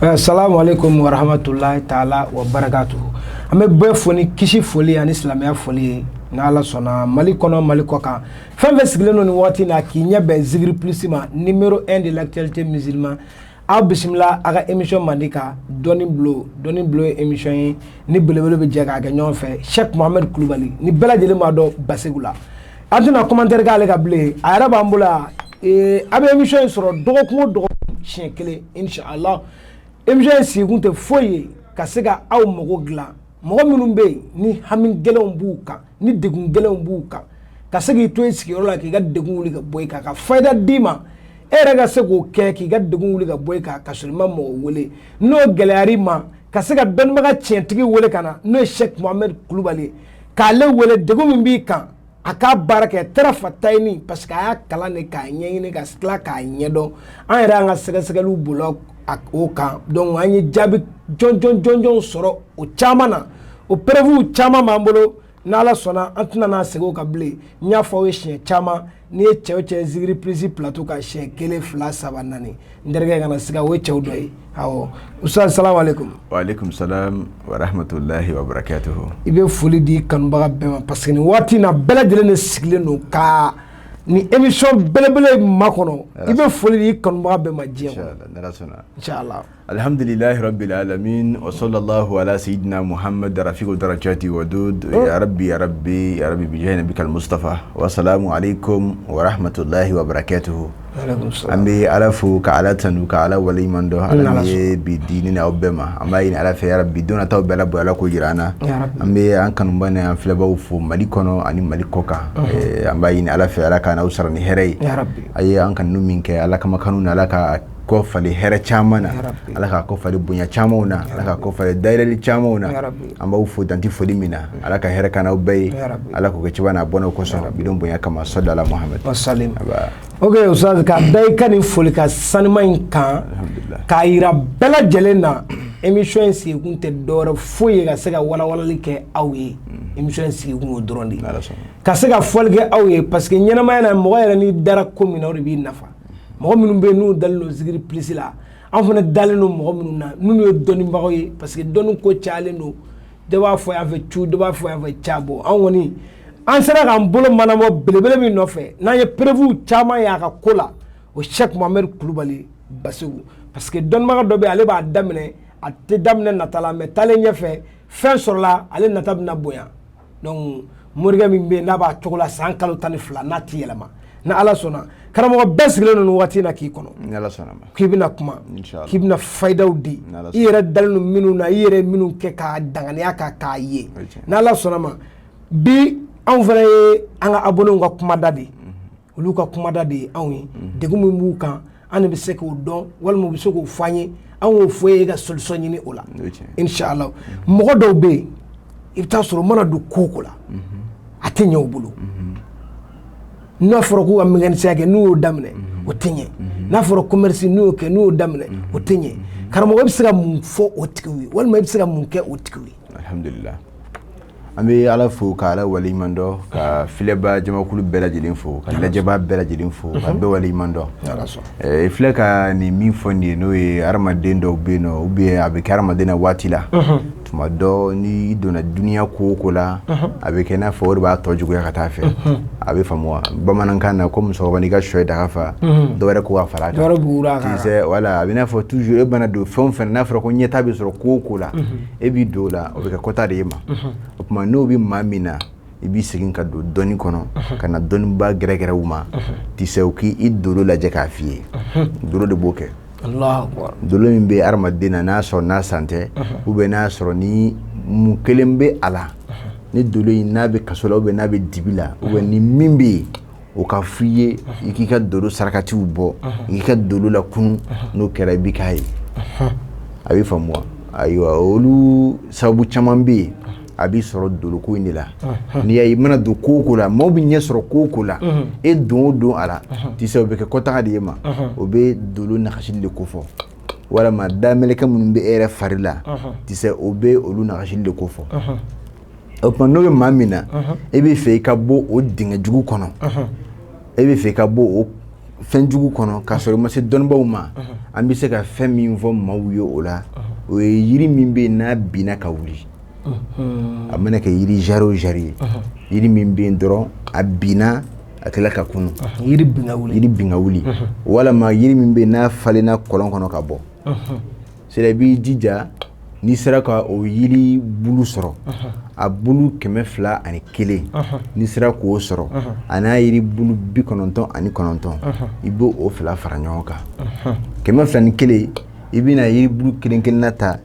Salamu aleykum wa rahmatulahi taala wa barakatuhu. An bɛ bɛɛ fo ni kisi foli ani silamɛya foli ye, n'Ala sɔnna. Mali kɔnɔ, Mali kɔ kan, fɛn fɛn sigilen don nin waati na k'i ɲɛ bɛn Zikiri Plus ma, numéro 1 de l'actualité musulmane, aw bisimila a ka émission mandi kan, Dɔnni Bulon. Dɔnni Bulon ye émission ye ni belebele bɛ jɛ k'a kɛ ɲɔgɔn fɛ, Cheikh Mohamed Kulubali ni bɛɛ lajɛlen b'a dɔn Basegu la. An tɛna commentaire k'ale ka bilen, a yɛrɛ b'an bolo yan. A bɛ émission in sɔrɔ dɔgɔkun o dɔgɔkun siɲɛ kelen, inshallah. Émission in sigikun tɛ foyi ye ka se ka aw mago dilan, mɔgɔ minnu bɛ yen ni hami gɛlɛnw b'u kan, ni degun gɛlɛnw b'u kan, ka se k'i to i sigiyɔrɔ la k'i ka degun wuli ka bɔ i kan, ka fayida d'i ma, e yɛrɛ ka se k'o kɛ k'i ka degun wuli ka bɔ i kan ka sɔrɔ i ma mɔgɔ wele. N'o gɛlɛyar'i ma, ka se ka dɔnnibaga tiɲɛtigi wele ka na, n'o ye Cheikh Mohamed Kulubali ye, k'ale wele, degun min b'i kan, a k'a baara kɛ tarafa tayini, parce que a y'a kalan de k'a ɲɛɲini ka tila k'a ɲɛdɔn. An yɛrɛ y'an ka sɛgɛsɛgɛliw bolo o kan, donc an ye jaabi jɔnjɔn jɔnjɔnw sɔrɔ o caman na, o preuve caman b'an bolo. N'Ala sɔnna, an tɛna n'a segin o kan bilen. N y'a fɔ aw ye siɲɛ caman, n'i ye cɛ o cɛ Zikiri Plus plateau kan siɲɛ kelen, fila, saba, naani, n terikɛ kana siga, o ye cɛw dɔ ye. Awɔ, ustaz, salamu aleykum. Wa aleykum salam wa rahmatulahi wa barakatuhu. I bɛ foli di kanubaga bɛɛ ma, parce que nin waati in na, bɛɛ lajɛlen de sigilen don ka ni émission belebele makɔnɔ. I bɛ foli di i kanubaga bɛɛ ma diɲɛ kɔnɔ. N'Ala sɔnna. Inshallah. Alhamdulilahi rabbil alamin wa sallallahu ala sayyidina Muhammad rafiqu darajati wadud. Ya rabbi, ya rabbi, ya rabbi, bijahi nabika al-Mustafa wa salamu alaikum wa rahmatullahi wa barakatuhu. An bɛ Ala fo ka Ala tanu ka Ala waleɲuman dɔn, Ala min ye bi di ni n'aw bɛɛ ma. An b'a ɲini Ala fɛ, ya rabbi, don nataw bɛɛ la bonya, Ala k'o jira an na. An bɛ an kanuba ni an filɛbaw fo Mali kɔnɔ ani Mali kɔ kan. An b'a ɲini Ala fɛ, Ala k'an n'aw sara ni hɛrɛ ye. A ye an kanu min kɛ Ala kama kanu na, Ala ka kɔ falen hɛrɛ caman na, Ala k'a kɔ falen bonya camanw na, Ala k'a kɔ falen dayɛlɛli camanw na. An b'aw fo danti foli min na, Ala ka hɛrɛ k'an n'aw bɛɛ ye, Ala k'o kɛ ciba n'a bɔnnaw kosɔn, bidon bonya kama, sɔli ala Muhamad. Wasalim. Ok ustaz, ka da i ka nin foli ka sanuma in kan k'a yira bɛɛ lajɛlen na, émission in sigikun tɛ dɔwɛrɛ foyi ye ka se ka walawalali kɛ aw ye. Émission in sigikun y'o dɔrɔn de ye, ka se ka fɔli kɛ aw ye, parce que ɲɛnamaya na, mɔgɔ yɛrɛ n'i dara ko min na, o de b'i nafa. Mɔgɔ minnu bɛ yen n'u dalen don Zikiri Plus la, an fana dalen don mɔgɔ minnu na, minnu ye dɔnnibagaw ye, parce que dɔnni ko cayalen don. Dɔ b'a fɔ yan fɛ cu, dɔ b'a fɔ yan fɛ cabɔ. An kɔni an sera k'an bolo manabɔ belebele min nɔfɛ, n'an ye preuve caman ye a ka ko la, o Cheikh Mohamed Kulubali Basegu, parce que dɔnnibaga dɔ bɛ yen, ale b'a daminɛ, a tɛ daminɛ nata la, mais taalen ɲɛfɛ fɛn sɔrɔla, ale nata bɛna bonya. Donc morikɛ min bɛ yen n'a b'a cogo la san kalo 12 n'a ti yɛlɛma, ni Ala sɔnna, karamɔgɔ bɛɛ sigilen don nin waati in na k'i kɔnɔ, k'i bɛna kuma, k'i bɛna fayidaw di, i yɛrɛ dalen don minnu na, i yɛrɛ minnu kɛ k'a danganiya k'a ye. N'Ala sɔnna ma, bi anw fana ye an ka abonnés ka kumada de ye, olu ka kumada de ye anw ye. Degun min b'u kan, an de bɛ se k'o dɔn, walima u bɛ se k'o fɔ an ye, an k'o fɔ e ye ka solution ɲini o la, inshallah. Mɔgɔ dɔw bɛ yen, i bɛ taa sɔrɔ u mana don ko o ko la, a tɛ ɲɛ u bolo. N'a fɔra k'u ka mécanicien kɛ, n'u y'o daminɛ, o tɛ ɲɛ. N'a fɔra commerce, n'u y'o kɛ, n'u y'o daminɛ, o tɛ ɲɛ. Karamɔgɔ, i bɛ se ka mun fɔ o tigiw ye, walima i bɛ se ka mun kɛ o tigiw ye? Alhamdulillah, an bɛ Ala fo ka Ala waleɲuman dɔn, ka filɛba jamakulu bɛɛ lajɛlen fo, ka lajɛba bɛɛ lajɛlen fo, ka bɛɛ waleɲuman dɔn. I filɛ ka nin min fɔ nin ye, n'o ye hadamaden dɔw bɛ yen nɔ, ou bien a bɛ kɛ hadamaden na waati la, tuma dɔ n'i donna duniya ko o ko la, a bɛ kɛ i n'a fɔ o de b'a tɔ juguya ka taa fɛ. A bɛ faamu wa? Bamanankan na ko musokɔrɔba n'i ka sɔ ye daga fa, dɔ wɛrɛ ko ka fara a kan. Tu sais, voilà, a bɛ n'a fɔ toujours e mana don fɛn o fɛn, n'a fɔra ko ɲɛta bɛ sɔrɔ ko o ko la, e b'i don o la, o bɛ kɛ kɔta de ye ma. O tuma n'o bɛ maa min na, i b'i segin ka don dɔnni kɔnɔ, ka na dɔnniba gɛrɛgɛrɛw ma, tu sais, u k'i dolo lajɛ k'a f'i ye. Dolo de b'o kɛ. Dolo min bɛ hadamaden na, n'a sɔrɔ n'a san tɛ, ou bien n'a sɔrɔ ni mun kelen bɛ a la, ni dolo in n'a bɛ kaso la, ou bien n'a bɛ dibi la, ou bien ni min bɛ yen, o ka f'i ye, i k'i ka dolo sarakatiw bɔ, i k'i ka dolo lakunu. N'o kɛra, i b'i k'a ye. A bɛ faamu wa? Ayiwa, olu sababu caman bɛ yen, a b'i sɔrɔ doloko in de la. N'i y'a ye, i mana don ko o ko la, maaw bɛ ɲɛ sɔrɔ ko o ko la, e don o don a la, tu sais, o bɛ kɛ kɔtaga de ye ma. O bɛ dolo nagasili de kofɔ, walima damɛlɛkɛ minnu bɛ e yɛrɛ fari la, tu sais, o bɛ olu nagasili de kofɔ. O tuma n'o bɛ maa min na, e bɛ fɛ i ka bɔ o dingɛ jugu kɔnɔ, e bɛ fɛ i ka bɔ o fɛn jugu kɔnɔ k'a sɔrɔ i ma se dɔnnibaw ma, an bɛ se ka fɛn min fɔ maaw ye o la, o ye yiri min bɛ yen n'a binna ka wuli. A mana kɛ yiri jari o jari ye, yiri min bɛ yen dɔrɔn a binna a tila ka kunu, yiri bin ka wuli, yiri bin ka wuli, walama yiri min bɛ yen n'a falenna kɔlɔn kɔnɔ ka bɔ. C'est i b'i jija n'i sera ka o yiri bulu sɔrɔ, a bulu 201, n'i sera k'o sɔrɔ, a n'a yiri bulu 99, i b'o o fila fara ɲɔgɔn kan. 201, i bɛna yiri bulu kelen kelenna ta,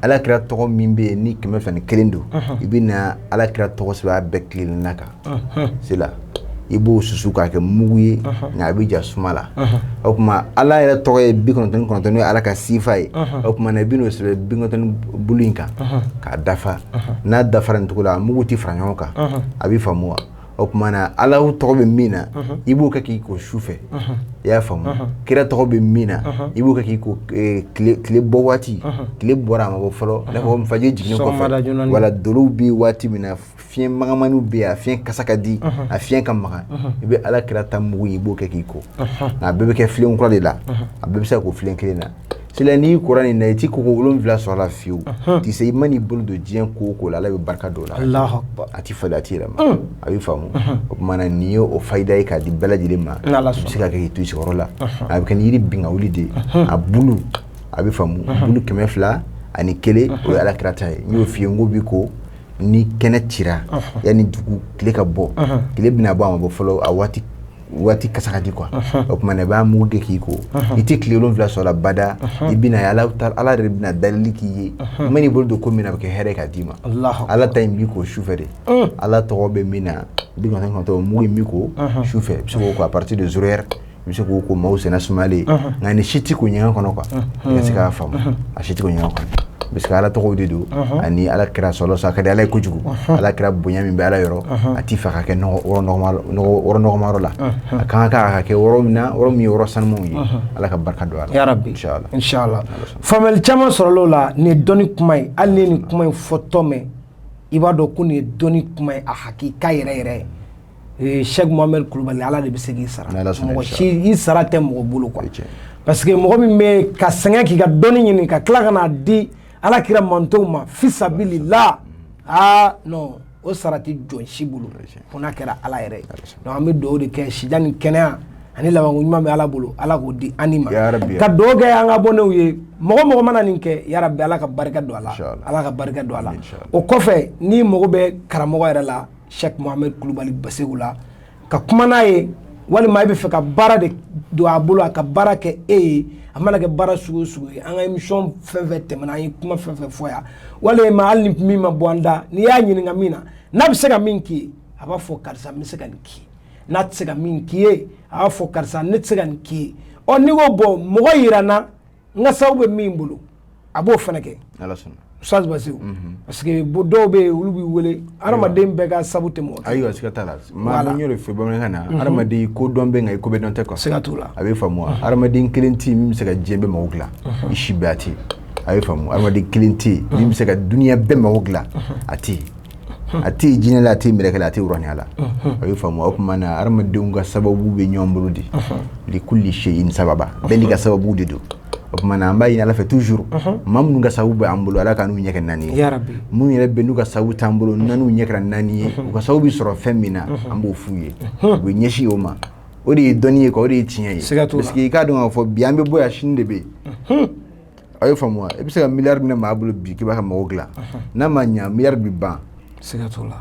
Ala kira tɔgɔ min bɛ yen ni 201 don, i bɛna Ala kira tɔgɔ sɛbɛn a bɛɛ kelenna kan. C'est là i b'o susu k'a kɛ mugu ye, nka a bɛ ja suma la. O tuma Ala yɛrɛ tɔgɔ ye 99, n'o ye Ala ka sifa ye. O tuma na i bɛn'o sɛbɛn 90 bulu in kan k'a dafa. N'a dafara nin cogo la, a mugu tɛ fara ɲɔgɔn kan. A bɛ faamu wa? O tuma na Ala tɔgɔ bɛ min na, i b'o kɛ k'i ko su fɛ. I y'a faamu? Kira tɔgɔ bɛ min na, i b'o kɛ k'i ko tile bɔ waati. Tile bɔra, a ma bɔ fɔlɔ, i n'a fɔ fajiri jiginnen kɔfɛ, wala dolow bɛ waati min na, fiɲɛ magamaniw bɛ yen, a fiɲɛ kasa ka di, a fiɲɛ ka magan, i bɛ Ala kira ta mugu in, i b'o kɛ k'i ko. Nka a bɛɛ bɛ kɛ filen kura de la, a bɛɛ bɛ se ka ko filen kelen na. Sila n'i kora nin na, i ti koko 7 sɔrɔ la fiyewu. Ti se i man'i bolo don diɲɛ ko o ko la, Ala bɛ barika don o la. Alahu akbar. A ti falen, a ti yɛlɛma. A bɛ faamu. O tuma na nin ye o fayida ye k'a di bɛɛ lajɛlen ma. N'Ala I bɛ se ka kɛ k'i to i sigiyɔrɔ la. A bɛ kɛ ni yiri bin ka wuli de ye. A bulu, a bɛ faamu. Bulu 201, o ye Ala kira ta ye. N y'o f'i ye, n ko bi ko ni kɛnɛ cira, yanni dugu tile ka bɔ, tile bɛna bɔ, a ma bɔ fɔlɔ, a waati kasa ka di quoi. O tuma na i b'a mugu kɛ k'i ko, i tɛ tile 7 sɔrɔ la bada. I bɛna ye Ala yɛrɛ bɛna dalili k'i ye. I man'i bolo don ko min na, a bɛ kɛ hɛrɛ k'a d'i ma. Ala ta in b'i ko sufɛ de. Ala tɔgɔ bɛ min na, 99, mugu in b'i ko sufɛ. I bɛ se k'o ko à partir de 0 heure, i bɛ se k'o ko maaw senna sumalen. Nka nin si tɛ ko ɲɛgɛn kɔnɔ quoi. I ka se k'a faamu, a si tɛ ko ɲɛgɛn kɔnɔ. Parce que Ala tɔgɔw de don, ani Ala kira sɔlɔ sa, a ka di Ala ye kojugu. Ala kira bonya min bɛ Ala yɔrɔ, a t'i fɛ ka kɛ nɔgɔ yɔrɔ la. A kan ka kɛ yɔrɔ min na, yɔrɔ min ye yɔrɔ sanumanw ye. Ala ka barika don a la. Ya Rabbi. Inchallah. Inchallah. Faamuyali caman sɔrɔla o la. Nin ye dɔnni kuma ye. Hali ni ye nin kuma in fɔtɔ mɛn, i b'a dɔn ko nin ye dɔnni kuma ye, a hakika yɛrɛ yɛrɛ ye. Cheikh Mohamed Kulubali, Ala de bɛ se k'i sara. Mɔgɔ si i sara tɛ mɔgɔ bolo quoi. Parce que mɔgɔ min bɛ ka sɛgɛn k'i ka dɔnni ɲini ka tila ka n'a di Ala kira mantonw ma fisabilila, aa non, o sara tɛ jɔn si bolo fo n'a kɛra Ala yɛrɛ ye. Donc an bɛ dugawu de kɛ, sijan ni kɛnɛya ani labanko ɲuman bɛ Ala bolo, Ala k'o di an ni ma. Ka dugawu kɛ an ka abonnés ye, mɔgɔ mɔgɔ mana nin kɛ, ya Rabbi, Ala ka barika don a la, Ala ka barika don a la. O kɔfɛ, n'i mago bɛ karamɔgɔ yɛrɛ la, Cheikh Mohamed Kulubali Baseku la, ka kuma n'a ye, walima e bɛ fɛ ka baara de don a bolo, a ka baara kɛ e ye, a mana kɛ baara sugu o sugu ye, an ka émission fɛn fɛn tɛmɛna, an ye kuma fɛn fɛn fɔ yan, walima hali ni min ma bɔ an da, n'i y'a ɲininka min na, n'a bɛ se ka min k'i ye, a b'a fɔ karisa n bɛ se ka nin k'i ye. N'a tɛ se ka min k'i ye, a b'a fɔ karisa ne tɛ se ka nin k'i ye. Ɔ n'i ko bɔn mɔgɔ yira n na, n ka sababu bɛ min bolo, a b'o fana kɛ. Ala sɔnna. Ustaz Basiru, parce que dɔw bɛ yen, olu b'i wele, hadamaden bɛɛ ka sabu tɛ mɔgɔ. Ayiwa, siga t'a la. Maa n y'o de fɔ bamanankan na, hadamaden ko dɔn bɛ, nka i ko bɛɛ dɔn tɛ quoi. Siga t'o la. A bɛ faamu wa? Hadamaden kelen tɛ yen min bɛ se ka diɲɛ bɛɛ mago dilan i si bɛɛ, a tɛ yen. A bɛ faamu? Hadamaden kelen tɛ yen min bɛ se ka dunuya bɛɛ mago dilan, a tɛ yen. A tɛ yen jinɛ la, a tɛ yen mɛlɛkɛ la, a tɛ yen uraniya la. A bɛ faamu? O tuma na hadamadenw ka sababu bɛ ɲɔgɔn bolo de. Likulli shay'in sababa, bɛɛ n'i ka sababu de don. O tuma na an b'a ɲini Ala fɛ toujours, maa minnu ka sababu bɛ an bolo, Ala ka n'u ɲɛ kɛ naani ye. Minnu yɛrɛ bɛ n'u ka sababu t'an bolo, n'u ɲɛ kɛra naani ye, u ka sababu bɛ sɔrɔ fɛn min na, an b'o f'u ye, u bɛ ɲɛsin o ma. O de ye dɔnni ye quoi, o de ye tiɲɛ ye. Parce que i k'a dɔn k'a fɔ bi an bɛ bɔ yan, sini de bɛ yen. A ye faamu wa? I bɛ se ka miliyari minɛ maa bolo bi k'i b'a ka mago dilan, n'a ma ɲa miliyari bɛ ban.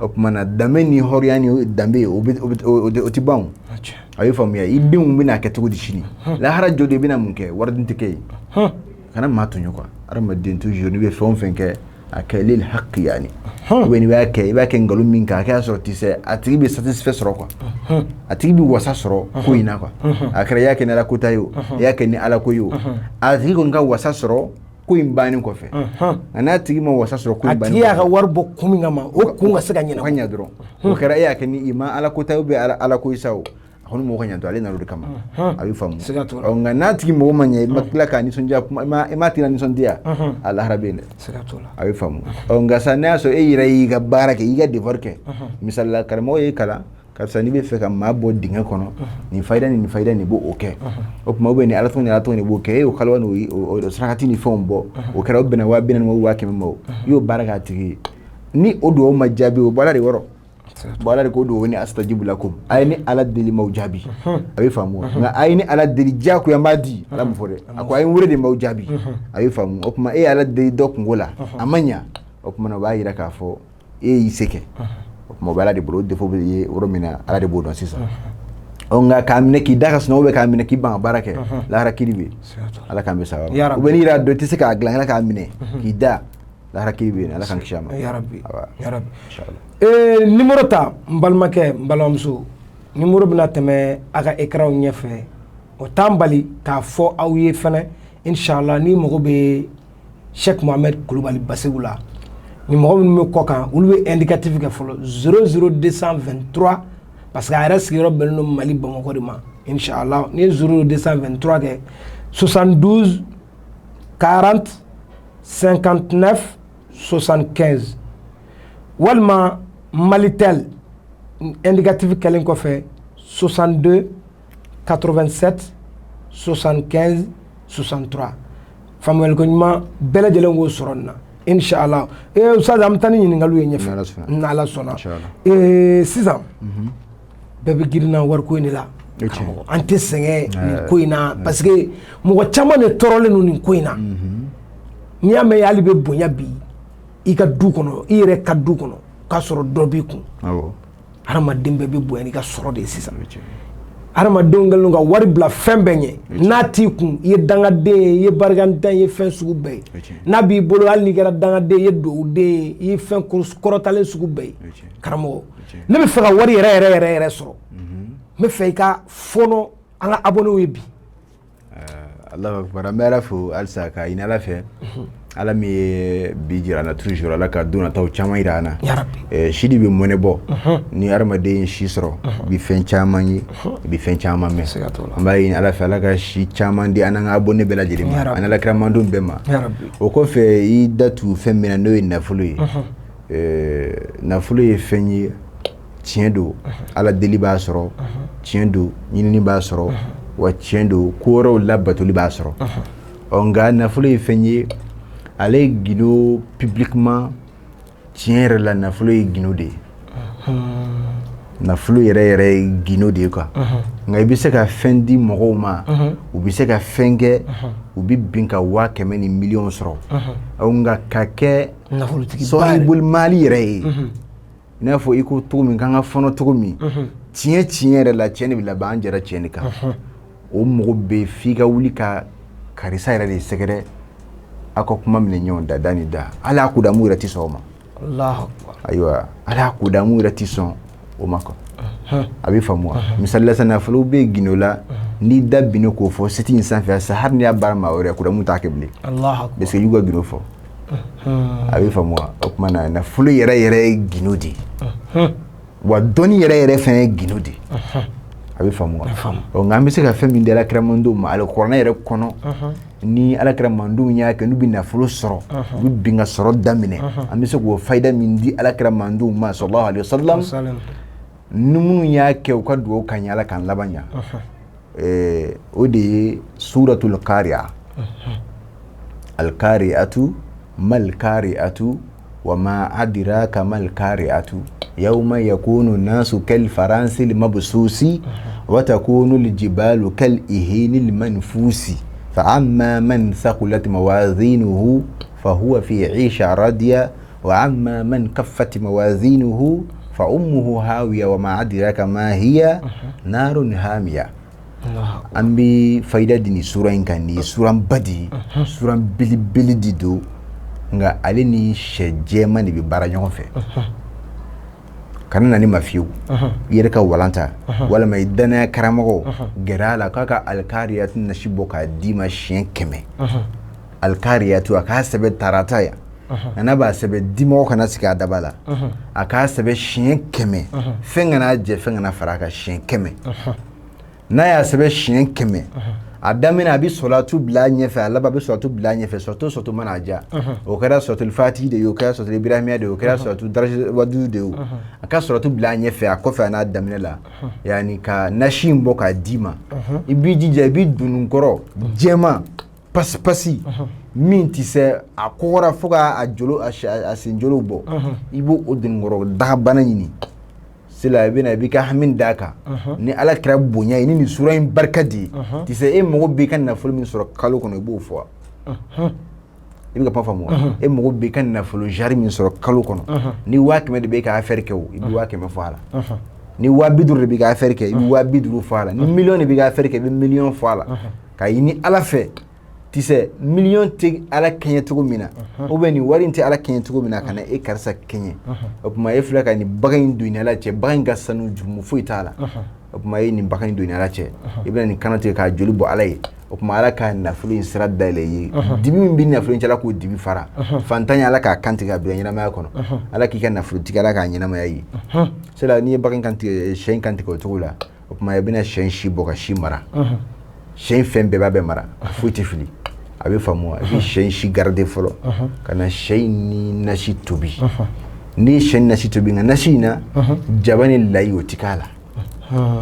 O tuma na danbe ni hɔrɔnya ni danbe, o tɛ ban o. A ye faamuya? I denw bɛna kɛ cogo di sini? Lahara jɔ de i bɛna mun kɛ? Wariden tɛ kɛ yen. Kana maa tɔɲɔ quoi. Hadamaden toujours n'i bɛ fɛn o fɛn kɛ, a kɛ lil haqi yani. Ou bien n'i b'a kɛ, i b'a kɛ nkalon min kan, a kɛ sɔrɔ ti se a tigi bɛ satisfait sɔrɔ quoi. A tigi bɛ wasa sɔrɔ ko in na quoi. A kɛra i y'a kɛ ni Ala ko ta ye o, i y'a kɛ ni Ala ko ye o, a tigi kɔni ka wasa sɔrɔ ko in bannen kɔfɛ. Nka n'a tigi ma wasa sɔrɔ ko in bannen kɔfɛ, a tigi y'a ka wari bɔ kun min kama, o kun ka se ka ɲɛnabɔ. O ka ɲɛ dɔrɔn. O kɛra e y'a kɛ ni i ma Ala ko ta ye ou bien Ala ko ye sa o, a kɔni mɔgɔ ka ɲɛ dɔrɔn, ale nana o de kama. A bɛ faamu. Nka n'a tigi mɔgɔ ma ɲɛ, i ma tila k'a nisɔndiya, i ma tigi nisɔndiya, a lahara bɛ yen dɛ. A bɛ faamu. Nka sa n'a y'a sɔrɔ e yɛrɛ y'i ka baara kɛ, i ka devoir kɛ, misali la karamɔgɔ y'i kalan, Karisa, n'i bɛ fɛ ka maa bɔ dingɛ kɔnɔ, nin fayida ni nin fayida nin b'o kɛ. O tuma, ou bien ni Ala tɔgɔ ni Ala tɔgɔ nin b'o kɛ. E y'o kaliwa n'o sarakati ni fɛnw bɔ, o kɛra o bɛnna 40 000 ma, 100 000 ma, o i y'o baara k'a tigi ye. Ni o dugawu ma jaabi, o bɔra de yɔrɔ. Bon, Ala de ko dugawu ni astajibu lakum, a ye ni Ala deli m'aw jaabi. A bɛ faamu wa? Nka a ye ni Ala deli diyagoya n b'a di, Ala m'o fɔ dɛ. A ko a ye n wele de, m'aw jaabi. A bɛ faamu? O tuma, e ye Ala deli dɔ kungo la, a ma ɲa. O tuma na, o b'a yira k'a fɔ e y'i se kɛ. O tuma, o bɛ Ala de bolo. O défaut bɛ ye yɔrɔ min na, Ala de b'o dɔn sisan. Ɔ, nka k'a minɛ k'i da ka sunɔgɔ bɛ k'a minɛ k'i ban ka baara kɛ, lahara kiri bɛ yen. Ala k'an bɛ sababa. Ya Rabbi. Ou bien n'i yɛrɛ y'a dɔn i tɛ se k'a dilan, ala k'a minɛ k'i da, lahara kiri bɛ yen. Ala k'an kisi a ma. Ya Rabbi. Awa. Ya Rabbi. Inchallah. Numéro ta, n balimakɛ, n balimamuso, numéro bɛna tɛmɛ a ka écran ɲɛfɛ. O t'an bali k'a fɔ aw ye fɛnɛ, inshallah, ni mago bɛ Cheikh Mohamed Kulubali Baseku la, ni mɔgɔ minnu bɛ kɔ kan, olu bɛ indicatif kɛ fɔlɔ 00223, parce que a yɛrɛ sigiyɔrɔ bɛnnen don Mali Bamakɔ de ma. Inshallah, n'i ye 0223 kɛ, 72 40 59 75, walima Malitel, indicatif kɛlen kɔfɛ, 62 87 75 63. Faamuyali ko ɲuman bɛɛ lajɛlen k'o sɔrɔ nin na, inshallah. Ustaz, an bɛ taa ni ɲininkaliw ye ɲɛfɛ. N'Ala sɔnna. N'Ala sɔnna. Inshallah. Sisan bɛɛ bɛ girinna wariko in de la. O tiɲɛ. Karamɔgɔ, an tɛ sɛgɛn nin ko in na, parce que mɔgɔ caman de tɔɔrɔlen don nin ko in na. N'i y'a mɛn hali bɛ bonya bi i ka du kɔnɔ, i yɛrɛ ka du kɔnɔ, k'a sɔrɔ dɔ b'i kun. Hadamaden bɛɛ bɛ bonya n'i ka sɔrɔ de ye sisan. O ye tiɲɛ. Hadamadenw kɛlen don ka wari bila fɛn bɛɛ ɲɛ. N'a t'i kun, i ye dangaden ye, i ye barikantan ye, i ye fɛn sugu bɛɛ ye. O ye tiɲɛ. N'a b'i bolo, hali n'i kɛra dangaden ye, i ye dugawuden ye, i ye fɛn kɔrɔtalen sugu bɛɛ ye. O ye tiɲɛ. Karamɔgɔ, ne bɛ fɛ ka wari yɛrɛ yɛrɛ yɛrɛ yɛrɛ sɔrɔ. N bɛ fɛ i ka fɔɔnɔ an ka abonnéw ye bi. Allahu akbar. An bɛ Ala fo halisa k'a ɲini Ala fɛ, Ala min ye bi jira an na toujours, Ala ka don nataw caman jira an na. Ya Rabbi. Si de bɛ mɔnɛ bɔ. Ni hadamaden ye si sɔrɔ, i bɛ fɛn caman ye, i bɛ fɛn caman mɛn. Siga t'o la. An b'a ɲini Ala fɛ, Ala ka si caman di an n'an ka abonné bɛɛ lajɛlen Ya ma, Rabbi. an n'Ala mandenw bɛɛ ma. Ya Rabbi. O kɔfɛ, i da tu fɛn min na, n'o ye nafolo ye. Nafolo ye fɛn ye, tiɲɛ don, Ala deli b'a sɔrɔ, tiɲɛ don, ɲinini b'a sɔrɔ, wa tiɲɛ don, ko wɛrɛw labatoli b'a sɔrɔ. Ɔ, nka nafolo ye fɛn ye, ale ye gindo publiquement. Tiɲɛ yɛrɛ la, nafolo ye gindo de ye. Nafolo yɛrɛ yɛrɛ ye gindo de ye quoi. Nka i bɛ se ka fɛn di mɔgɔw ma, u bɛ se ka fɛn kɛ, u bɛ bin ka 100 000 ni miliyɔn sɔrɔ. Ɔ, nka ka kɛ nafolotigi ba yɛrɛ. Sɔhibul mali yɛrɛ ye, i n'a fɔ i ko cogo min k'an ka fɔnɔ cogo min, tiɲɛ tiɲɛ yɛrɛ la, tiɲɛ de bɛ laban. An jɛra tiɲɛ de kan. O mɔgɔ bɛ f'i ka wuli ka karisa yɛrɛ de sɛgɛrɛ, aw ka kuma minɛ ɲɔgɔn da da ni da. Hali a kudamu yɛrɛ tɛ sɔn o ma. Allahu akbar. Ayiwa, hali a kudamu yɛrɛ tɛ sɔn o ma quoi. A bɛ faamu wa? Misali la sisan, nafolo bɛ gindo la, n'i da binna k'o fɔ site in sanfɛ sisan, hali n'i y'a baara maa wɛrɛ, kudamu t'a kɛ bilen. Allahu akbar. Parce que i y'u ka gindo fɔ. A bɛ faamu wa? O tuma na, nafolo yɛrɛ yɛrɛ ye gindo de ye, wa dɔnni yɛrɛ yɛrɛ fɛnɛ ye gindo de ye. A bɛ faamu wa? Faamu. Ɔ, nka an bɛ se ka fɛn min di alakiramandenw ma alikuranɛ yɛrɛ kɔnɔ, ni alakiramandenw y'a kɛ, n'u bɛ nafolo sɔrɔ, u bɛ bin ka sɔrɔ daminɛ, an bɛ se k'o fayida min di alakiramandenw ma sallallahu alaihi wasallam, Salam. ni minnu y'a kɛ, u ka dugawu ka ɲɛ, Ala k'an laban ɲɛ. O de ye suratul kariya. Alkariatu mal kariatu wa ma adraka mal kariatu yawma yakunu nasu kal faransil mabsusi wa takunu aljibalu kal ihinil manfusi fa amma man thaqulat mawazinuhu fa huwa fi 'isha radiya wa amma man kaffat mawazinuhu fa ummuhu hawiya wa ma adraka ma hiya narun hamiya. Allahu akbar. An bɛ fayida di nin sura in kan. Nin ye suranba de ye, suran belebele de don. Nka ale ni sɛ jɛman de bɛ baara ɲɔgɔn fɛ. Kana na ne ma fiyewu, i yɛrɛ ka walan ta, walima i danaya karamɔgɔ gɛrɛ a la, k'a ka alikariyatu nasi bɔ k'a d'i ma siɲɛ 100. Alikariyatu, a k'a sɛbɛn tarata yan, nka n'a b'a sɛbɛn, dimɔgɔ kana sigi a daba la. A k'a sɛbɛn siɲɛ 100, fɛn kana jɛ, fɛn kana fara a kan, siɲɛ 100. N'a y'a sɛbɛn siɲɛ 100, A daminɛ a bɛ sɔlatu bila a ɲɛfɛ, a laban a bɛ sɔlatu bila a ɲɛfɛ. Sɔlatu sɔlatu mana a diya, o kɛra sɔlatul fatihi de ye, o kɛra sɔlatul ibrahimiya de ye, o kɛra sɔlatu daraja wadudu de ye, o a ka sɔlatu bila a ɲɛfɛ, a kɔfɛ, a n'a daminɛ la, yanni ka nasi in bɔ k'a d'i ma. I b'i jija, i b'i donunkɔrɔ jɛman pasipasi min tɛ se a kɔgɔra fo k'a jolo a senjolow bɔ, i b'o o donunkɔrɔ dagabana ɲini. Sila i bɛna, i b'i ka hami d'a kan ni Ala kira bonya ye, ni nin sura in barika de ye. Tɛ se e mago b'i ka nafolo min sɔrɔ kalo kɔnɔ, i b'o fɔ. I bɛ ka kuma faamu wa? E mago b'i ka nafolo jari min sɔrɔ kalo kɔnɔ, ni 100 000 de bɛ ka affaire kɛ, o i bɛ 100 000 fɔ a la. Ni 50 000 de bɛ ka affaire kɛ, i bɛ 50 000 fɔ a la. Ni miliyɔn de bɛ ka affaire kɛ, i bɛ miliyɔn fɔ a la. Ka ɲini Ala fɛ, tisɛ miliyɔn tɛ Ala kɛɲɛ cogo min na, ou bien nin wari in tɛ Ala kɛɲɛ cogo min na, ka na e karisa kɛɲɛ. O tuma e filɛ ka nin bagan in don i ni Ala cɛ. Bagan in ka sanu, jurumu foyi t'a la. O tuma e ye nin bagan in don i ni Ala cɛ, i bɛna nin kan tigɛ k'a joli bɔ Ala ye. O tuma Ala ka nafolo in sira dayɛlɛ i ye. Dibi min bɛ nafolo in cɛ, Ala k'o dibi fara. Fantanya, Ala k'a kan tigɛ ka bila ɲɛnamaya kɔnɔ. Ala k'i ka nafolotigi, Ala k'a ɲɛnamaya ye. C'est n'i ye bagan kan tigɛ, sɛ in kan tigɛ o cogo la, o tuma i bɛna sɛ in si bɔ ka si mara. Sɛ in fɛn bɛɛ b'a bɛɛ mara, foyi tɛ fili. A bɛ faamu wa? I bɛ sɛ in si garder fɔlɔ, ka na sɛ in ni nasi tobi. N'i ye sɛ in nasi tobi, nka nasi in na, jaba ni layi, o ti k'a la.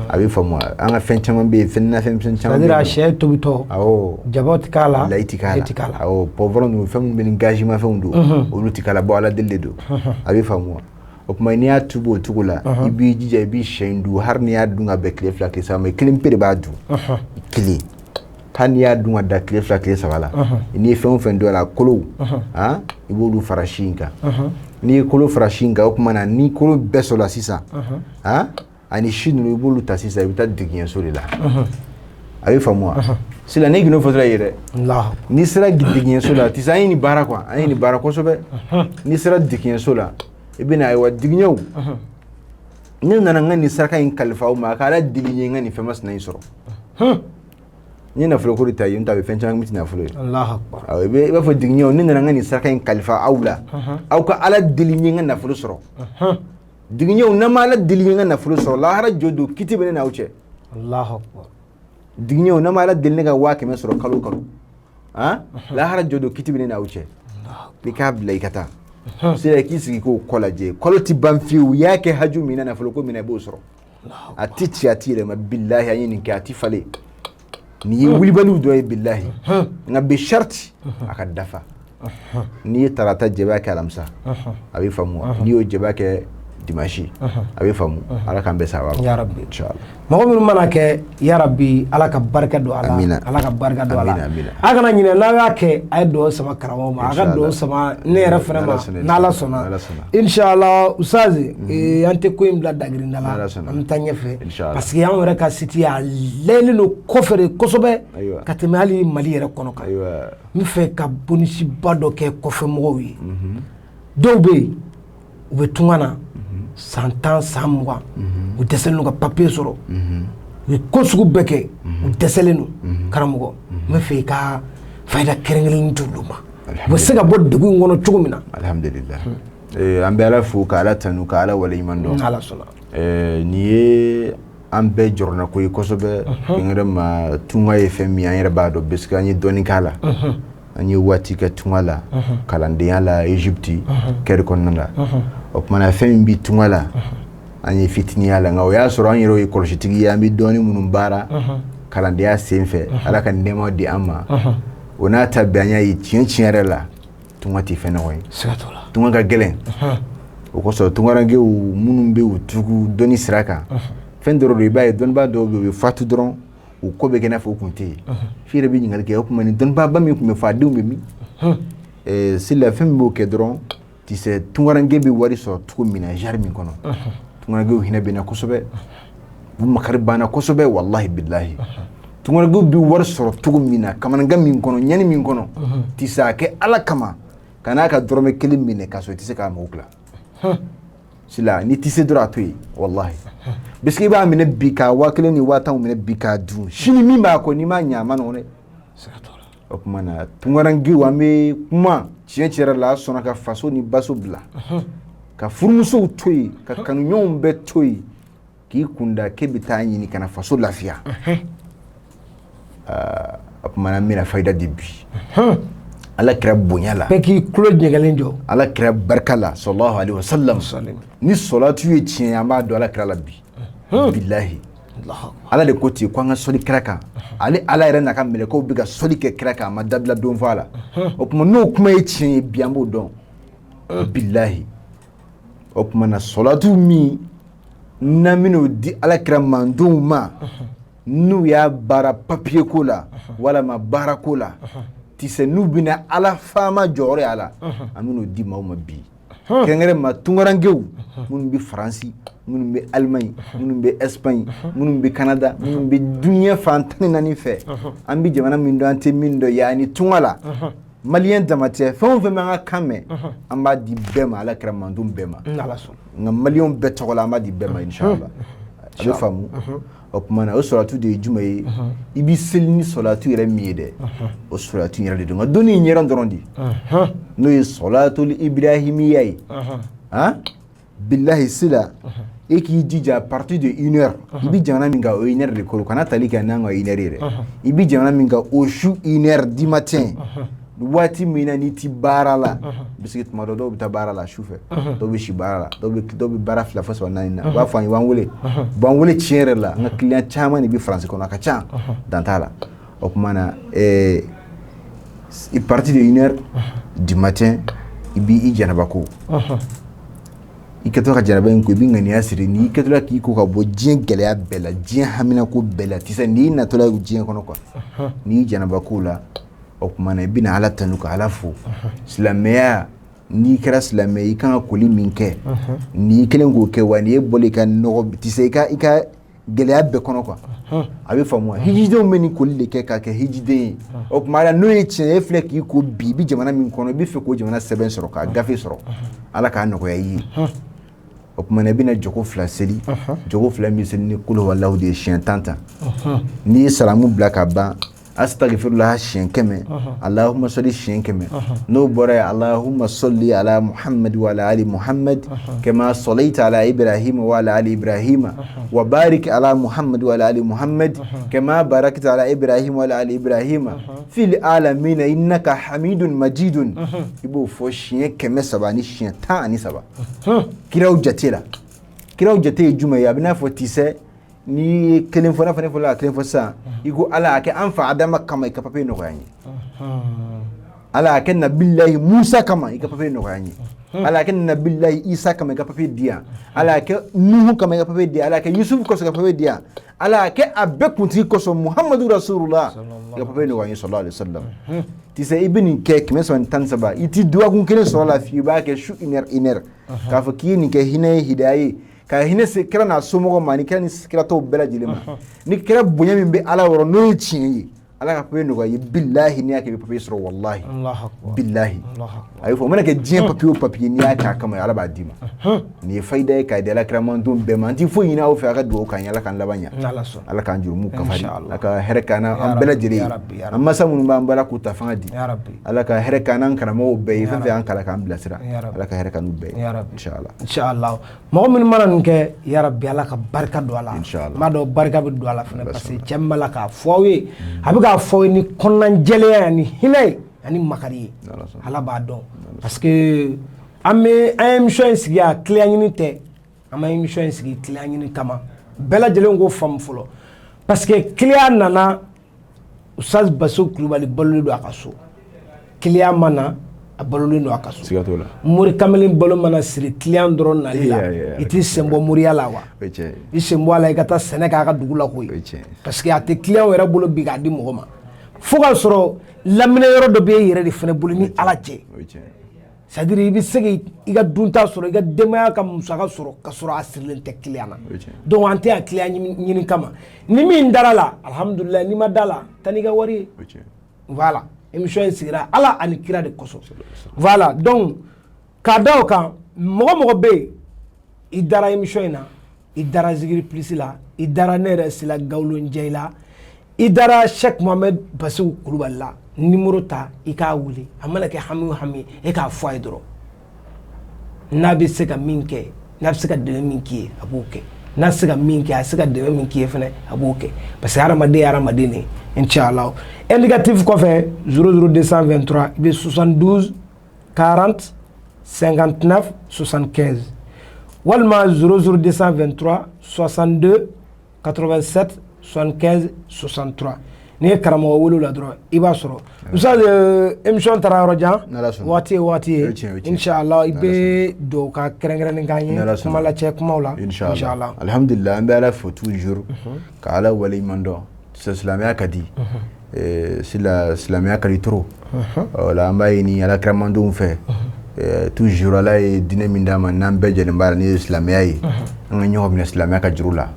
A bɛ faamu wa? An ka fɛn caman bɛ yen, fɛn nafɛn caman bɛ yen. C'est à dire a sɛ tobitɔ, awɔ, jaba ti k'a la, layi ti k'a la, awɔ, poivron ninnu, fɛn minnu bɛ ni gazimafɛnw don, olu ti k'a la. Bon, Ala deli de don. A bɛ faamu wa? O tuma n'i y'a tubu o cogo la, i b'i jija, i b'i sɛ in dun. Hali n'i y'a dun ka bɛn tile 2, tile 3 ma, i kelen pe de b'a dun, kelen. Hali n'i y'a dun ka da tile 2, tile 3 la, n'i ye fɛn o fɛn dun a la, kolow, i b'olu fara si in kan. N'i ye kolo fara si in kan, o tuma na ni kolo bɛɛ sɔrɔla sisan, ani si ninnu, i b'olu ta sisan, i bɛ taa digiɲɛso de la. A bɛ faamu wa? Sisan ne gindo fɔtɔ ye dɛ, n'i sera digiɲɛso la, sisan an ye nin baara quoi, an ye nin baara kosɛbɛ. N'i sera digiɲɛso la, i bɛna, ayiwa, digiɲɛw, ne nana n ka nin saraka in kalifa aw ma, a ka Ala deli n ye n ka nin fɛn masina in sɔrɔ. N ye nafolo ko de ta yen, n ta bɛ fɛn caman min tɛ nafolo ye. I b'a fɔ digiɲɛw, ne nana n ka nin saraka in kalifa aw la, aw ka Ala deli n ye n ka nafolo sɔrɔ. Digiɲɛw, n'an ma Ala deli n ye n ka nafolo sɔrɔ, lahara jɔ don, kiti bɛ ne n'aw cɛ. Digiɲɛw, n'an ma Ala deli ne ka 100 000 sɔrɔ kalo o kalo, lahara jɔ don, kiti bɛ ne n'aw cɛ. I k'a bila i ka taa. Sera k'i sigi k'o kɔ lajɛ, kalo tɛ ban fiyewu. I y'a kɛ haju min na, nafolo ko min na, i b'o sɔrɔ. A tɛ ci, a tɛ yɛlɛma. Bilahi, an ye nin kɛ, a tɛ falen. Nin ye wulibaliw dɔ ye, bilahi. Nka bi sariti a ka dafa. N'i ye tarata jɛba kɛ alamisa, a bɛ faamu wa? N'i y'o jɛba kɛ dimanche, a bɛ faamu. Ala k'an bɛɛ sababa. Ya Rabbi. Mɔgɔ minnu mana kɛ, ya Rabbi, Ala ka barika don a la. Ala ka barika don a la. A kana ɲinɛ, n'aw y'a kɛ, a ye dugawu sama karamɔgɔ ma, a ka dugawu sama ne yɛrɛ fana ma, n'Ala sɔnna. Inshallah, Ustazi, an tɛ ko in bila dagirinda la, an bɛ taa ɲɛfɛ, parce que anw yɛrɛ ka site a lɛlen don kɔfɛ de kosɛbɛ ka tɛmɛ hali Mali yɛrɛ kɔnɔ kan. N bɛ fɛ ka bonisiba dɔ kɛ kɔfɛ mɔgɔw ye. Dɔw bɛ yen, u bɛ tunga na san 10, san 20, u dɛsɛlen don ka papiye sɔrɔ, u ye ko sugu bɛɛ kɛ, u dɛsɛlen don. Karamɔgɔ, n bɛ fɛ i ka fayida kɛrɛnkɛrɛnnen di olu ma, u bɛ se ka bɔ degun in kɔnɔ cogo min na. Alhamdulillah, an bɛ Ala fo ka Ala tanu ka Ala waleɲuman dɔn. Ala sɔnna. Nin ye an bɛɛ jɔrɔnako ye kosɛbɛ. Kɛrɛnkɛrɛn ma, tunga ye fɛn min ye, an yɛrɛ b'a dɔn, parce que an ye dɔɔnin k'a la. An ye waati kɛ tunga la, kalandenya la, Égypte Caire kɔnɔna la. O tuma na, fɛn min bɛ tunga la, an ye fitiniya la, nka o y'a sɔrɔ an yɛrɛ ye kɔlɔsitigi ye. An bɛ dɔɔnin minnu baara kalandenya sen fɛ, Ala ka nɛɛma di an ma. O n'a ta bɛɛ, an y'a ye tiɲɛ tiɲɛ yɛrɛ la, tunga tɛ fɛn nɔgɔ ye, tunga ka gɛlɛn. O kosɔn tungarankew minnu bɛ u tugu dɔnni sira kan, fɛn dɔrɔn don, i b'a ye dɔnnibaa dɔw bɛ yen, u bɛ fatu dɔrɔn, u ko bɛ kɛ n'a fɔ u kun tɛ yen. F'i yɛrɛ bɛ ɲininkali kɛ, o tuma ni dɔnnibaaba min tun bɛ fɔ, a denw bɛ min? Sila, fɛn min b'o kɛ dɔrɔn, tisɛ tungaranke bɛ wari sɔrɔ cogo min na, jari min kɔnɔ, tungarankew hinɛ bɛ na kosɛbɛ, u makari banna kosɛbɛ, walahi bilahi. Tungarankew bɛ wari sɔrɔ cogo min na, kamanagan min kɔnɔ, ɲani min kɔnɔ, tisɛ a kɛ Ala kama, ka n'a ka dɔrɔmɛ kelen minɛ k'a sɔrɔ i tɛ se k'a mɔgɔ tila. Sila, n'i tɛ se dɔrɔn, a to yen, walahi. Parce que i b'a minɛ bi ka 1000 ni 10 000 minɛ bi k'a dun, sini min b'a kɔ, n'i m'a ɲɛ, a ma nɔgɔn dɛ. O tuma na, tungarankew, an bɛ kuma tiɲɛ tiɲɛ yɛrɛ la, a sɔnna ka faso ni baso bila, ka furumusow to yen, ka kanuɲɔgɔnw bɛɛ to yen, k'i kunda k'e bɛ taa ɲini ka na faso lafiya. A tuma na n bɛna fayida di bi Ala kira bonya la. Bɛɛ k'i tulo ɲɛgɛlen jɔ. Ala kira barika la, sallallahu alaihi wasallam. Ni sɔlatu ye tiɲɛ ye, an b'a dɔn Ala kira la bi. Bilahi. Ala de ko ten ko an ka sɔli kira kan. Ale Ala yɛrɛ n'a ka mɛlɛkɛw bɛ ka sɔli kɛ kira kan, a ma dabila don fɔ a la. O tuma n'o kuma ye tiɲɛ ye bi, an b'o dɔn. Bilahi. O tuma na sɔlatu min n'an bɛn'o di Ala kira mandenw ma, n'u y'a baara papiye ko la walama baara ko la, tisɛ n'u bɛna Ala faama jɔyɔrɔ y'a la, an bɛn'o di maaw ma bi. Kɛrɛnkɛrɛn ma tunkarankew minnu bɛ Faransi, minnu bɛ Alimaɲi, minnu bɛ Espagne, minnu bɛ Canada, minnu bɛ diɲɛ fan 14 fɛ, an bɛ jamana min dɔn, an tɛ min dɔn, yanni tunga la. Maliyɛn dama tɛ, fɛn o fɛn b'an ka kan mɛn, an b'a di bɛɛ ma, Ala kira mandenw bɛɛ ma. Nka maliyɛnw bɛɛ tɔgɔ la, an b'a di bɛɛ ma, inshallah. A bɛ faamu. O tuma na o sɔlatu de ye jumɛn ye? I bɛ seli ni sɔlatu yɛrɛ min ye dɛ, o sɔlatu yɛrɛ de don. Nka dɔnni in yɛrɛ dɔrɔn de, n'o ye sɔlatul ibrahimiya ye. Han, bilahi sila, e k'i jija à partir de une heure. I bɛ jamana min kan, o ye une heure de kɔrɔ, kana tali kɛ n'an ka une heure ye dɛ. I bɛ jamana min kan, o su une heure du matin, waati min na n'i ti baara la, parce que tuma dɔ dɔw bɛ taa baara la su fɛ, dɔw bɛ si baara la, dɔw bɛ baara fila fo saba naani na. U b'a fɔ an ye, u b'an wele, u b'an wele. Tiɲɛ yɛrɛ la, an ka client caman de bɛ Faransi kɔnɔ, a ka ca, dan t'a la. O tuma na à partir de une heure du matin, i b'i janaba ko. I kɛtɔ ka janaba in ko, i bɛ ŋaniya siri n'i kɛtɔla k'i ko ka bɔ diɲɛ gɛlɛya bɛɛ la, diɲɛ haminako bɛɛ la, tisɛ n'i natɔla diɲɛ kɔnɔ quoi. N'i janaba ko la, o tuma na i bɛna Ala tanu ka Ala fo. Silamɛya, n'i kɛra silamɛ, i kan ka koli min kɛ, n'i kɛlen k'o kɛ, wa n'i ye bɔli i ka nɔgɔ tisɛ i ka gɛlɛya bɛɛ kɔnɔ quoi. A bɛ faamu wa? Hijidenw bɛ nin koli de kɛ k'a kɛ hijiden ye. O tuma na n'o ye tiɲɛ ye, e filɛ k'i ko bi, i bɛ jamana min kɔnɔ, i bɛ fɛ k'o jamana sɛbɛn sɔrɔ, k'a gafe sɔrɔ, Ala k'a nɔgɔya i ye. O tuma na i bɛna jɔko fila seli, jɔko fila min seli ni kolo walahu de ye siɲɛ 10 tan. N'i ye salamu bila ka ban, astagfirullah siɲɛ 100, Allahumma salli siɲɛ 100. N'o bɔra yen, Allahumma salli ala Muhammad wa ala ali Muhammad kama sallaita ala Ibrahim wa ala ali Ibrahim wa barik ala Muhammad wa ala ali Muhammad kama barakta ala Ibrahim wa ala ali Ibrahim fil alamina innaka hamidun majidun. I b'o fɔ siɲɛ 300 ani siɲɛ 13. Kiraw jate la, kiraw jate ye jumɛn ye? A bɛ n'a fɔ tisɛ n'i ye kelen fɔ, n'a fɔ ne fɔlɔ ka kelen fɔ sisan, i ko Ala a kɛ an fa Adama kama, i ka papiye nɔgɔya n ye. Ala a kɛ Nabilayi Musa kama, i ka papiye nɔgɔya n ye. Ala a kɛ Nabilayi Isa kama, i ka papiye di yan. Ala a kɛ Nuhu kama, i ka papiye di yan. Ala a kɛ Yusufu kosɔn, i ka papiye di yan. Ala a kɛ a bɛɛ kuntigi kosɔn, Muhamadu Rasulullah, i ka papiye nɔgɔya n ye, sallallahu alaihi wasallam. Tisɛ i bɛ nin kɛ 313, i ti dugakun kelen sɔrɔ a la f'i b'a kɛ su une heure une heure, k'a fɔ k'i ye nin kɛ hinɛ ye, hidaya ye, ka hinɛ se kira n'a somɔgɔw ma, ani kira ni kira tɔw bɛɛ lajɛlen ma. Ni kira bonya min bɛ Ala yɔrɔ, n'o ye tiɲɛ ye, Ala ka papiye nɔgɔya i ye. Bilahi, n'i y'a kɛ, i bɛ papiye sɔrɔ, walahi bilahi. A bɛ fɔ o mana kɛ diɲɛ papiye o papiye, n'i y'a kɛ a kama, Ala b'a d'i ma. Nin ye fayida ye k'a di Ala kiramandenw bɛɛ ma. An ti foyi ɲini aw fɛ, a ka dugawu k'an ye, Ala k'an laban ɲɛ, Ala k'an jurumu kafari, Ala ka hɛrɛ k'an na, an bɛɛ lajɛlen ye. An masa minnu b'an bala k'u ta fanga di, Ala ka hɛrɛ k'an n'an karamɔgɔw bɛɛ ye, fɛn fɛn y'an kalan k'an bilasira, Ala ka hɛrɛ k'an n'u bɛɛ ye, inshallah. Inshallah. Mɔgɔ minnu mana nin kɛ, yarabi Ala ka barika don a la. Inshallah. N b'a dɔn barika bɛ don a la fana, parce que cɛ min b'a la k'a fɔ aw ye, a bɛ k'a fɔ aw ye ni kɔnɔnajɛlenya ani hinɛ ye ani makari ye. Ala b'a dɔn, parce que an bɛ an ye émission in sigi, a client ɲini tɛ. An ma émission in sigi client ɲini kama, bɛɛ lajɛlen k'o faamu fɔlɔ, parce que client nana, Ustaz Baso Kulubali balolen don a ka so. Client ma na, a balolen don a ka so. Siga t'o la. Mori kamalen balo mana siri client dɔrɔn nali la, i t'i sen bɔ moriya la wa? O ye tiɲɛ ye. I sen bɔ a la, i ka taa sɛnɛ kɛ a ka dugu la koyi. O ye tiɲɛ ye. Parce que a tɛ client yɛrɛ bolo bi k'a di mɔgɔ ma, fo k'a sɔrɔ laminɛ yɔrɔ dɔ b'e yɛrɛ de fana bolo ni Ala cɛ. O ye tiɲɛ ye. C'est à dire, i bɛ se k'i ka dunta sɔrɔ, i ka denbaya ka musaka sɔrɔ, ka sɔrɔ a sirilen tɛ client na. O ye tiɲɛ ye. Donc an tɛ yan client ɲini kama. Ni min dara la, alhamdulilayi. N'i ma da la, taa n'i ka wari ye. O ye tiɲɛ ye. Voilà, émission in sigira Ala ani kira de kosɔn. Voilà, donc k'a da o kan, mɔgɔ mɔgɔ bɛ yen, i dara émission in na, i dara Zikiri Plus la, i dara ne yɛrɛ Sila Gawlo Njɛyi la, i dara Cheikh Mohamed Basiru Kulubali la, numéro ta, i k'a wele. A mana kɛ hami o hami, e k'a fɔ a ye dɔrɔn, n'a bɛ se ka min kɛ, n'a bɛ se ka dɛmɛ min k'i ye, a b'o kɛ. N'a se ka min kɛ, a se ka dɛmɛ min k'i ye fɛnɛ, a b'o kɛ, parce que hadamaden ye hadamaden de ye, inchallah. Indicatif kɔfɛ 00223, i bɛ 72 40 59 75 walima 00223 62 87 75 63. N'i ye karamɔgɔ wele o la dɔrɔn, i b'a sɔrɔ. Ustaz, émission taara yɔrɔ jan, waati ye waati ye. Inshallah, i bɛ dugawu ka kɛrɛnkɛrɛnnen k'an ye kuma lacɛ kumaw la, inshallah. Alhamdulillah, an bɛ Ala fo toujours, ka Ala waleɲuman dɔn. Silamɛya ka di, silamɛya ka di trop. O la an b'a ɲini Ala kiramandenw fɛ toujours, Ala ye diinɛ min d'an ma, n'an bɛɛ jɛlen b'a la, n'o ye silamɛya ye, an ka ɲɔgɔn minɛ silamɛya ka juru la,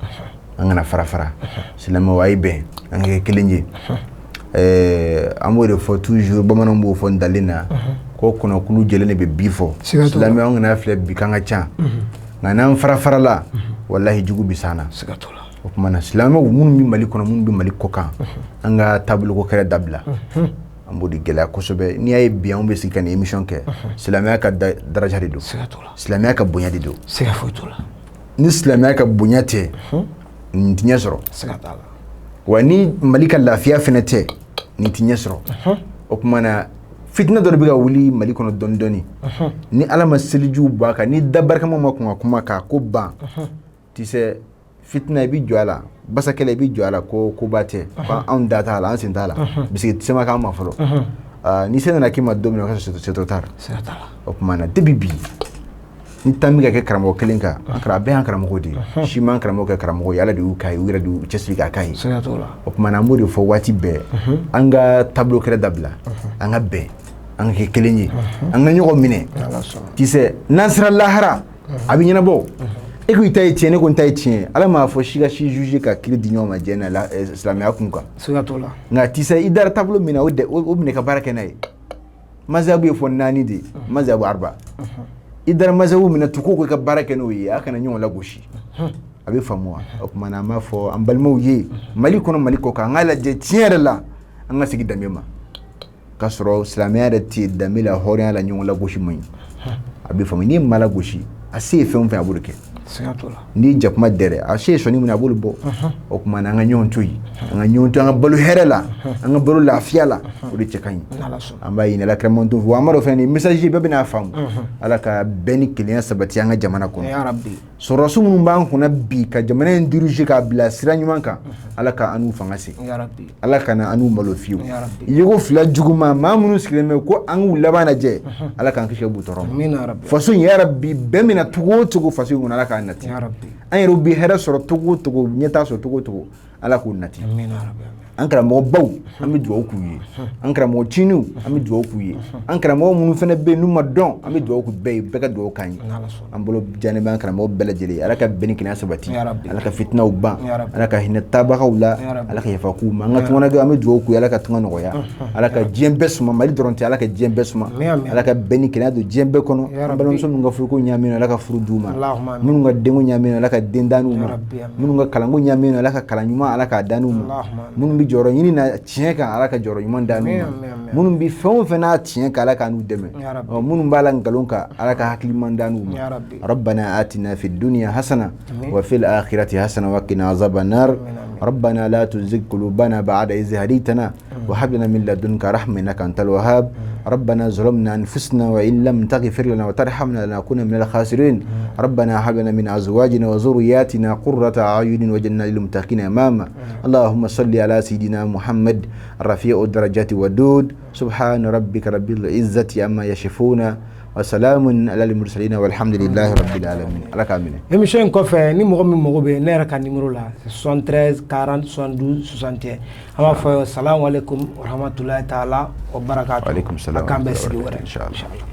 an kana fara fara. Silamɛw, a ye bɛn, an ka kɛ kelen ye. An b'o de fɔ toujours, bamananw b'o fɔ ntalen na ko kɔnɔkulu jɛlen de bɛ bi fɔ. Silamɛw, an kana filɛ bi k'an ka ca, nka n'an fara farala, walahi jugu bi s'an na. O tuma na, silamɛw minnu bɛ Mali kɔnɔ, minnu bɛ Mali kɔ kan, an ka taabolo kɛrɛ dabila. An b'o de gɛlɛya kosɛbɛ. N'i y'a ye bi anw bɛ sigi ka nin émission kɛ, silamɛya ka daraja de don, silamɛya ka bonya de don. Ni silamɛya ka bonya tɛ, nin tɛ ɲɛ sɔrɔ. Wa ni Mali ka lafiya fɛnɛ tɛ, nin tɛ ɲɛ sɔrɔ. O tuma na, fitinɛ dɔ de bɛ ka wuli Mali kɔnɔ dɔɔni dɔɔni. Ni Ala ma selijiw bɔ a kan, ni dabarikamaw ma kɔn ka kuma k'a ko ban, tu sais, fitinɛ, i bɛ jɔ a la, basakɛlɛ, i bɛ jɔ a la, ko koba tɛ, ko anw da t'a la, an sen t'a la, bisiki se ma k'an ma fɔlɔ. Ni se nana k'i ma don min na, o ka sɔrɔ c'est trop tard. O tuma na, depuis bi, ni tan bɛ ka kɛ karamɔgɔ kelen kan, an kara a bɛɛ y'an karamɔgɔ de ye. Si m'an karamɔgɔ kɛ karamɔgɔ ye, Ala de y'u k'a ye, u yɛrɛ de y'u cɛsiri k'a k'a ye. O tuma na, an b'o de fɔ waati bɛɛ, an ka taabolo kɛrɛ dabila, an ka bɛn, an ka kɛ kelen ye, an ka ɲɔgɔn minɛ. Tu sais, n'an sera lahara, a bɛ ɲɛnabɔ. E ko i ta ye tiɲɛ, ne ko n ta ye tiɲɛ. Ala m'a fɔ si ka si juge ka kiiri di ɲɔgɔn ma diɲɛ na silamɛya kun kan. Nka tu sais, i dara taabolo min na, o o minɛ ka baara kɛ n'a ye. Mazabu ye fɔ naani de ye, mazabu arba. I dara mazabu minɛ tugu ko i ka baara kɛ n'o ye, a kana ɲɔgɔn lagosi. A bɛ faamu wa? O tuma na, an b'a fɔ an balimaw ye Mali kɔnɔ, Mali kɔ kan, an k'a lajɛ tiɲɛ yɛrɛ la, an ka segin danbe ma, k'a sɔrɔ silamɛya yɛrɛ tɛ danbe la, hɔrɔnya la, ɲɔgɔn lagosi man ɲi. A bɛ faamu? N'i ye maa lagosi, a se ye fɛn o fɛn, a b'o de kɛ. N'i ye jakuma dɛrɛ, a se ye sɔnni min a b'olu bɔ. O tuma na, an ka ɲɔgɔn to yen, an ka ɲɔgɔn to, an ka balo hɛrɛ la, an ka balo lafiya la, o de cɛ ka ɲi. An b'a ɲini Ala kiramanto fɛ, wa an b'a dɔn fɛnɛ nin message bɛɛ bɛna faamu. Ala ka bɛn ni kelenya sabati an ka jamana kɔnɔ. Sɔrɔdasi minnu b'an kunna bi ka jamana in diriger k'a bila sira ɲuman kan, Ala ka an n'u fanga se, Ala kana an n'u malo fiyewu. Yeko fila juguman, maa minnu sigilen bɛ ko an k'u laban lajɛ, Ala k'an kisi ka b'u tɔɔrɔ ma. Faso in, yarabi, bɛn bɛna cogo o cogo faso in kɔnɔ, Ala k'a nati. An yɛrɛw bɛ hɛrɛ sɔrɔ cogo o cogo, ɲɛtaa sɔrɔ cogo o cogo, Ala k'o nati. An karamɔgɔbaw, an bɛ dugawu k'u ye. An karamɔgɔ ciniw, an bɛ dugawu k'u ye. An karamɔgɔ minnu fana bɛ yen n'u ma dɔn, an bɛ dugawu k'u bɛɛ ye. Bɛɛ ka dugawu k'an ye. An bolo diyanen bɛ an karamɔgɔ bɛɛ lajɛlen ye. Ala ka bɛn ni kelenya sabati, Ala ka fitinaw ban, Ala ka hinɛ taabagaw la, Ala ka yafa k'u ma. An ka tunga, an bɛ dugawu k'u ye, Ala ka tunga nɔgɔya, Ala ka diɲɛ bɛɛ suma. Mali dɔrɔn tɛ, Ala ka diɲɛ bɛɛ suma, Ala ka bɛn ni kelenya don diɲɛ bɛɛ kɔnɔ. An balimamuso minnu ka furuko ɲaaminen, Ala ka furu d'u ma. Minnu ka denko ɲaaminen, Ala ka den d'u ma. Minnu ka kalanko ɲaaminen, Ala ka kalan ɲuman, Ala k'a d'u ma. Minnu bɛ jɔyɔrɔ ɲini na tiɲɛ kan, Ala ka jɔyɔrɔ ɲuman d'u ma. Minnu bɛ fɛn o fɛn n'a tiɲɛ kan, Ala k'an n'u dɛmɛ. Minnu b'a la nkalon kan, Ala ka hakili ɲuman d'u ma. ربنا آتنا في الدنيا حسنة وفي الآخرة حسنة وقنا عذاب النار. ربنا لا تزغ قلوبنا بعد إذ هديتنا وهب لنا من لدنك رحمة إنك أنت الوهاب. ربنا ظلمنا أنفسنا وإن لم تغفر لنا وترحمنا لنكون من الخاسرين. ربنا هب لنا من أزواجنا وذرياتنا قرة أعين واجعلنا للمتقين إماما. اللهم صل على سيدنا محمد الرفيع الدرجات ودود. سبحان ربك رب العزة عما يصفون وسلام على المرسلين والحمد لله رب العالمين. Ala k'a minɛ. Émission in kɔfɛ, ni mɔgɔ min mago bɛ ne yɛrɛ ka numéro la, 73 40 72 61. An b'a fɔ salamu aleykum wa rahmatulahi taala wa barakatu. Aleykum salam. A k'an bɛn sigi wɛrɛ. Inshallah.